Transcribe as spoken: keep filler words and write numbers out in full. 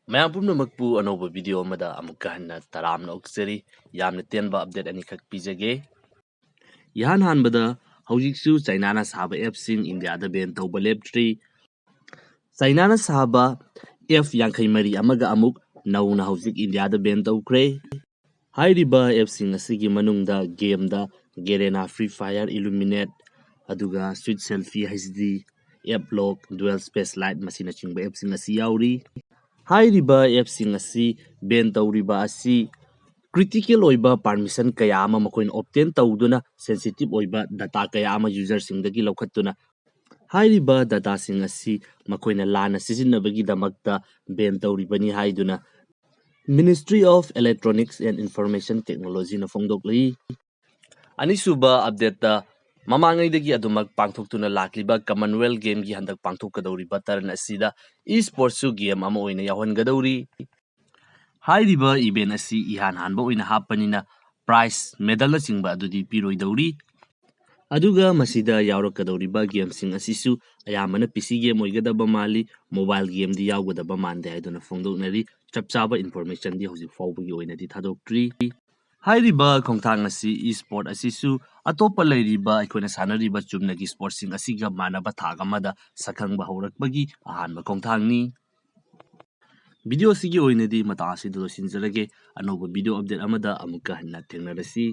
ꯃꯌꯥꯝ ꯄꯨꯝꯅꯃꯛꯄꯨ ꯑꯅꯧꯕ ꯚꯤꯗꯤꯑꯣ ꯑꯃꯗ ꯑꯃꯨꯛꯀ ꯍꯟꯅ ꯇꯔꯥꯝꯅ ꯑꯣꯛꯆꯔꯤ꯫ ꯌꯥꯝꯅ ꯇꯦꯟꯕ ꯑꯞꯗꯦꯠ ꯑꯅꯤꯈꯛ ꯄꯤꯖꯒꯦ꯫ ꯏꯍꯥꯟ ꯍꯥꯟꯕꯗ, ꯍꯧꯖꯤꯛꯁꯨ ꯆꯥꯏꯅꯥꯅ ꯁꯥꯕ ꯑꯦꯞꯁꯤꯡ ꯏꯟꯗꯤꯌꯥꯗ ꯕꯦꯟ ꯇꯧꯕ ꯂꯦꯞꯇ꯭ꯔꯤ꯫ ꯆꯥꯏꯅꯥꯅ ꯁꯥꯕ ꯑꯦꯞ ꯌꯥꯡꯈꯩ ꯃꯔꯤ ꯑꯃꯒ ꯑꯃꯨꯛ ꯅꯧꯅ ꯍꯧꯖꯤꯛ ꯏꯟꯗꯤꯌꯥꯗ ꯕꯦꯟ ꯇꯧꯈ꯭ꯔꯦ꯫ ꯍꯥꯏꯔꯤꯕ ꯑꯦꯞꯁꯤꯡ ꯑꯁꯤꯒꯤ ꯃꯅꯨꯡꯗ ꯒꯦꯝꯗ Garena, Free Fire, Illuminate, ꯑꯗꯨꯒ Sweet Selfie, H D, App Lock, Dual Space Lite ꯃꯁꯤꯅꯆꯤꯡꯕ ꯑꯦꯞꯁꯤꯡ ꯑꯁꯤ ꯌꯥꯎꯔꯤ꯫ ꯍꯥꯏꯔꯤꯕ ꯑꯦꯞꯁꯤꯡ ꯑꯁꯤ ꯕꯦꯟ ꯇꯧꯔꯤꯕ ꯑꯁꯤ ꯀ꯭ꯔꯤꯇꯤꯀꯦꯜ ꯑꯣꯏꯕ ꯄꯥꯔꯃꯤꯁꯟ ꯀꯌꯥ ꯑꯃ ꯃꯈꯣꯏꯅ ꯑꯣꯞꯇꯦꯟ ꯇꯧꯗꯨꯅ, ꯁꯦꯟꯁꯤꯇꯤꯞ ꯑꯣꯏꯕ ꯗꯇꯥ ꯀꯌꯥ ꯑꯃ ꯌꯨꯖꯔꯁꯤꯡꯗꯒꯤ ꯂꯧꯈꯠꯇꯨꯅ, ꯍꯥꯏꯔꯤꯕ ꯗꯇꯥꯁꯤꯡ ꯑꯁꯤ ꯃꯈꯣꯏꯅ ꯂꯥꯟꯅ ꯁꯤꯖꯤꯟꯅꯕꯒꯤꯗꯃꯛꯇ ꯕꯦꯟ ꯇꯧꯔꯤꯕꯅꯤ ꯍꯥꯏꯗꯨꯅ Ministry of Electronics and Information Technologyꯅ ꯐꯣꯡꯗꯣꯛꯂꯤ꯫ ꯑꯅꯤꯁꯨꯕ ꯑꯞꯗꯦꯠꯇ, ꯃꯃꯥꯡꯉꯩꯗꯒꯤ ꯑꯗꯨꯃꯛ ꯄꯥꯡꯊꯣꯛꯇꯨꯅ ꯂꯥꯛꯂꯤꯕ Commonwealth Gameꯒꯤ ꯍꯟꯗꯛ ꯄꯥꯡꯊꯣꯛꯀꯗꯧꯔꯤꯕ ꯇꯔꯟ ꯑꯁꯤꯗ ꯏ ꯁ꯭ꯄꯣꯔꯠꯁꯨ ꯒꯦꯝ ꯑꯃ ꯑꯣꯏꯅ ꯌꯥꯎꯍꯟꯒꯗꯧꯔꯤ꯫ ꯍꯥꯏꯔꯤꯕ ꯏꯚꯦꯟ ꯑꯁꯤ ꯏꯍꯥꯟ ꯍꯥꯟꯕ ꯑꯣꯏꯅ ꯍꯥꯞꯄꯅꯤꯅ ꯄ꯭ꯔꯥꯏꯖ, ꯃꯦꯗꯜꯅꯆꯤꯡꯕ ꯑꯗꯨꯗꯤ ꯄꯤꯔꯣꯏꯗꯧꯔꯤ꯫ ꯑꯗꯨꯒ ꯃꯁꯤꯗ ꯌꯥꯎꯔꯛꯀꯗꯧꯔꯤꯕ ꯒꯦꯝꯁꯤꯡ ꯑꯁꯤꯁꯨ ꯑꯌꯥꯝꯕꯅ ꯄꯤ ꯁꯤ ꯒꯦꯝ ꯑꯣꯏꯒꯗꯕ ꯃꯥꯜꯂꯤ, ꯃꯣꯕꯥꯏꯜ ꯒꯦꯝꯗꯤ ꯌꯥꯎꯒꯗꯕ ꯃꯥꯟꯗꯦ ꯍꯥꯏꯗꯨꯅ ꯐꯣꯡꯗꯣꯛꯅꯔꯤ꯫ ꯆꯞ ꯆꯥꯕ ꯏꯟꯐꯣꯔꯃꯦꯁꯟꯗꯤ ꯍꯧꯖꯤꯛ ꯐꯥꯎꯕꯒꯤ ꯑꯣꯏꯅꯗꯤ ꯊꯥꯗꯣꯛꯇ꯭ꯔꯤ꯫ ꯍꯥꯏꯔꯤꯕ ꯈꯣꯡꯊꯥꯡ ꯑꯁꯤ ꯏ ꯁ꯭ꯄꯣꯔꯠ ꯑꯁꯤꯁꯨ ꯑꯇꯣꯞꯄ ꯂꯩꯔꯤꯕ ꯑꯩꯈꯣꯏꯅ ꯁꯥꯟꯅꯔꯤꯕ ꯆꯨꯝꯅꯒꯤ ꯁ꯭ꯄꯣꯔꯠꯁꯤꯡ ꯑꯁꯤꯒ ꯃꯥꯟꯅꯕ ꯊꯥꯛ ꯑꯃꯗ ꯁꯛꯈꯪꯕ ꯍꯧꯔꯛꯄꯒꯤ ꯑꯍꯥꯟꯕ ꯈꯣꯡꯊꯥꯡꯅꯤ꯫ ꯚꯤꯗꯤꯑꯣ ꯑꯁꯤꯒꯤ ꯑꯣꯏꯅꯗꯤ ꯃꯇꯥꯡ ꯑꯁꯤꯗ ꯂꯣꯏꯁꯤꯟꯖꯔꯒꯦ꯫ ꯑꯅꯧꯕ ꯚꯤꯗꯤꯑꯣ ꯑꯞꯗꯦꯠ ꯑꯃꯗ ꯑꯃꯨꯛꯀ ꯍꯟꯅ ꯊꯦꯡꯅꯔꯁꯤ꯫